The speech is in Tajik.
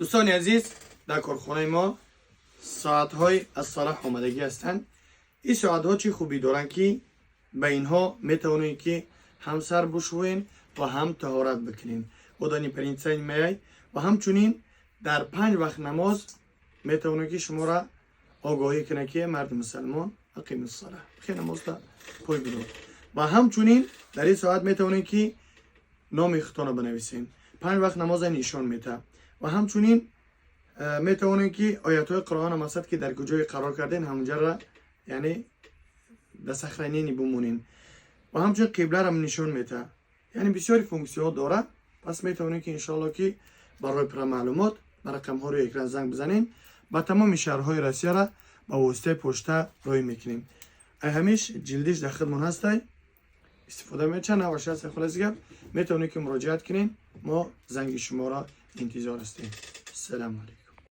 Дӯстони азиз, дар корхонаи мо соатҳои аз Салаҳ омадагӣ ҳастанд. Ин соатҳо чӣ хубӣ доранд, ки ба инҳо метавонед, ки ҳам сар бушӯен ва ҳам таҳорат бикунед, водонепроницаемый, ва ҳамчунин дар панҷ вақт намоз метавонед, ки шуморо огоҳӣ кунад, ки марди мусалмон, أقم الصلاة, хе намозта пой бидор. Ва ҳамчунин дар ин соат метавонед, ки номи худтонро бинависед, панҷ вақт намоза нишон медиҳад ва ҳамчунин метавонед, ки оятҳои Қуръона, мақсад, ки дар куҷое қарор карден, ҳамонҷаро, яъне дар сохранение бимонен ва ҳамчунин қибларо нишон медиҳад, яъне бисёри функсияҳо дорад. Пас метавонед, ки иншоалло, ки барои пурра маълумот ба рақамҳо рӯи экран занг бизанед. Ба тамоми шаҳрҳои Россияра ба воситаи почта роҳӣ мекунем. Ай ҳамиш ҷилдиш дар хидмон ҳастай, истифода мечанд наваш ҳаст. Хулоси гап, метавонед, ки муроҷиат кунед, мо занги шуморо интизор ҳастем. Ассалому алайкум.